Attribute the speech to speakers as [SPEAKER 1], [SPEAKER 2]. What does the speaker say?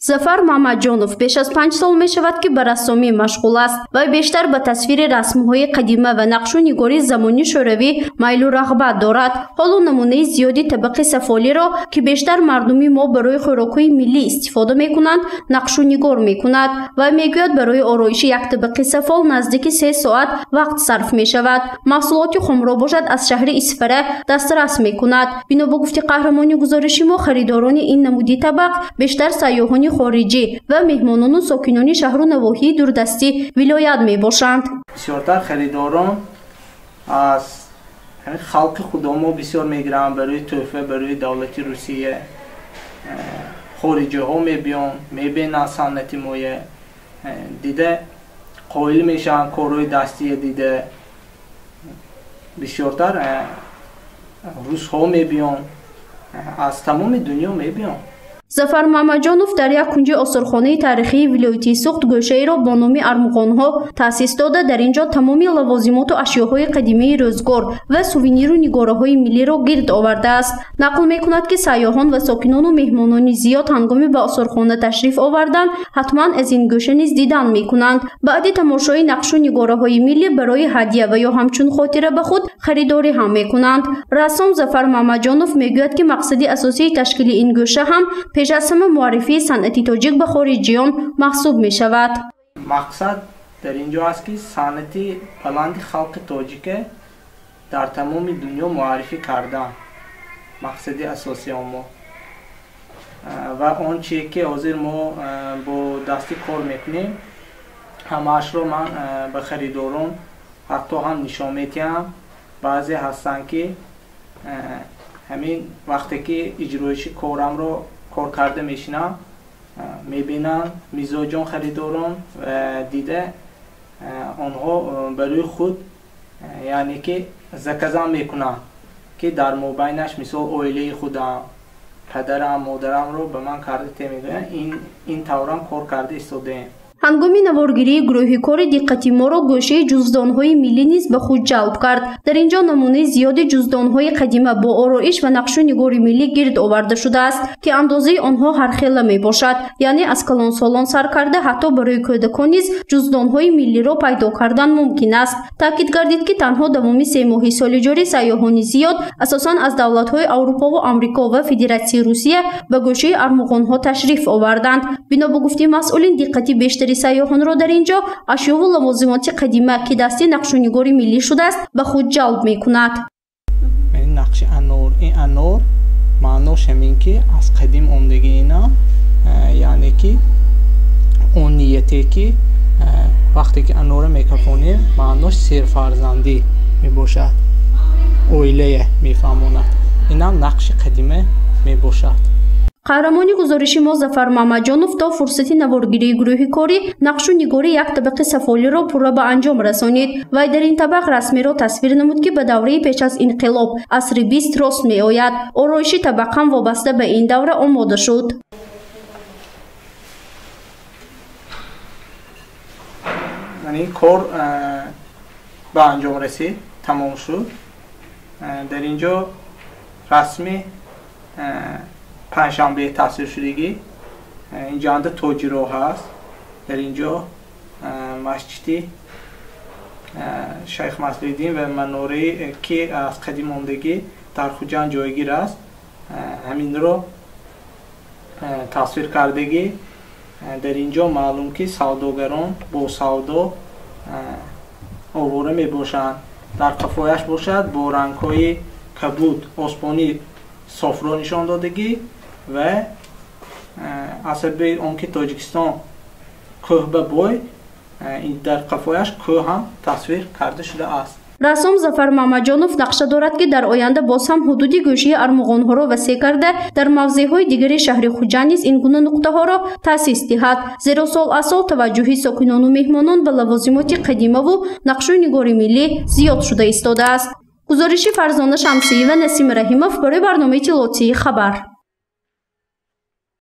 [SPEAKER 1] Зафар Мамаҷонов беш аз 5 сол мешавад, ки ба рассомӣ машғул аст ва бештар ба тасвири расмҳои қадима ва нақшу нигори замони шӯравӣ майлу рағбат дорад. Ҳоло намунаи зиёди табақи сафолиро, ки бештар мардуми мо барои хӯрокҳои миллӣ истифода мекунанд, нақшу нигор мекунад ва мегӯяд, барои ороиши як табақи сафол наздики 3 соат вақт сарф мешавад. Маҳсулоти хомро бошад аз шаҳри Исфара дастрас мекунад. Бино ба гуфти қаҳрамони гузориши мо, харидорони ин намуди табақ бештар сайёҳони хориҷӣ ва меҳмонону сокинони шаҳру навоҳии дурдасти вилоят мебошанд.
[SPEAKER 2] Бисёртар харидорон аз халқи худомо бисёр мегиранд барои тӯҳфа, барои давлати Русия. Хориҷиҳо мебиён, мебинанд санъати моя, дида қоил мешаванд корҳои дастия дида. Бисёртар русҳо мебиён, аз тамоми дунё мебиён.
[SPEAKER 1] Зафар Мамаҷонов дар як кунҷи осорхонаи таърихии вилояти Суғд гӯшаеро бо номи Армуғонҳо таъсис дода, дар ин ҷо тамоми лавозимоту ашёҳои қадимаи рӯзгор ва сувениру нигораҳои миллиро гирд овардааст. Нақл мекунад, ки сайёҳон ва сокинону меҳмонони зиёд ҳангоми ба осорхона ташриф овардан ҳатман аз ин гӯша низ дидан мекунанд. Баъди тамошои нақшу нигораҳои миллӣ барои ҳадя ва ё ҳамчун хотира ба худ харидорӣ ҳам мекунанд. Рассом Зафар Мамаҷонов мегӯяд, ки мақсади асосии ташкили ин гӯша ҳам пеш аз ҳама муаррифии санъати тоҷик ба хориҷиён маҳсуб мешавад.
[SPEAKER 2] Мақсад дар ин ҷо аст, ки санъати баланди халқи тоҷика дар тамоми дунё муаррифӣ кардан мақсади асосии мо ва он чие, ки ҳозир мо бо дастӣ кор мекунем, ҳамаашро ман ба харидорон ҳатто ҳам нишон медиҳам. Баъзе ҳастанд, ки ҳамин вақте ки иҷроиши корамро кор карда мешинам, мебинанд мизоҷон, харидорон ва дида онҳо барои худ, яъне ки заказам мекунанд, ки дар мобайнаш мисол оилаи худам, падарам, модарамро ба ман карда те мегӯянд. Ин таврам кор карда истодаем.
[SPEAKER 1] Ҳангоми наворгирии гурӯҳи кори диққати моро гӯшаи ҷуздонҳои миллӣ низ ба худ ҷалб кард. Дар ин ҷо намунаи зиёди ҷуздонҳои қадима бо ороиш ва нақшу нигори миллӣ гирд оварда шудааст, ки андозаи онҳо ҳархела мебошад, яъне аз калонсолон сар карда ҳатто барои кӯдакон низ ҷуздонҳои миллиро пайдо кардан мумкин аст. Таъкид гардид, ки танҳо давоми 3 моҳи соли ҷорӣ сайёҳони зиёд асосан аз давлатҳои Аврупову Амрико ва Федератсияи Русия ба гӯшаи Армуғонҳо ташриф оварданд. Бино ба гуфти масъулин, диққати бештари сайёҳонро дар ин ҷо ашёву лавозимоти қадима, ки дасти нақшунигори миллӣ шудааст, ба худ ҷалб мекунад.
[SPEAKER 2] Нақши анор, ин анор маънош ҳамин, ки аз қадим омдагӣ ина, яъне ки он нияте, ки вақте ки анора мекафонем, маънош серфарзандӣ мебошад, оилая мефаҳмонад. Инам нақши қадима мебошад.
[SPEAKER 1] Қаҳрамони гузориши мо Зафар Мамаҷонов то фурсати наворгирии гурӯҳи корӣ нақшу нигори як табақи сафолиро пурра ба анҷом расонид. Вай дар ин табақ расмеро тасвир намуд, ки ба давраи пеш аз инқилоб, асри 20 рост меояд. Ороиши табақ ҳам вобаста ба ин давра омода шуд.
[SPEAKER 2] Ин кор ба анҷом расид, тамом шуд. Дар ин ҷо расми панҷшанбе тасвир шудагӣ, инҷоанда тоҷиро ҳаст. Дар ин ҷо масҷиди Шайх Маслиддин ва манорае, ки аз қадим омдагӣ дар Хуҷанд ҷойгир аст, ҳаминро тасвир кардагӣ. Дар ин ҷо маълум, ки савдогарон бо савдо овора мебошанд. Дар қафояш бошад бо рангҳои кабуд осмонӣ софро нишон додагӣ ва асаби он ки Тоҷикистон кӯҳ ба бой, дар қафояш кӯҳ ҳам тасвир карда шудааст.
[SPEAKER 1] Рассом Зафар Мамаҷонов нақша дорад, ки дар оянда боз ҳам ҳудуди гӯшаи Армуғонҳоро васеъ карда, дар мавзеъҳои дигари шаҳри Хуҷанд низ ин гуна нуқтаҳоро таъсис диҳад, зеро сол аз сол таваҷҷӯҳи сокинону меҳмонон ба лавозимоти қадимаву нақшу нигори миллӣ зиёд шуда истодааст. Гузориши Фарзона Шамсиева, Насим Раҳимов барои барномаи иттилоотии Хабар.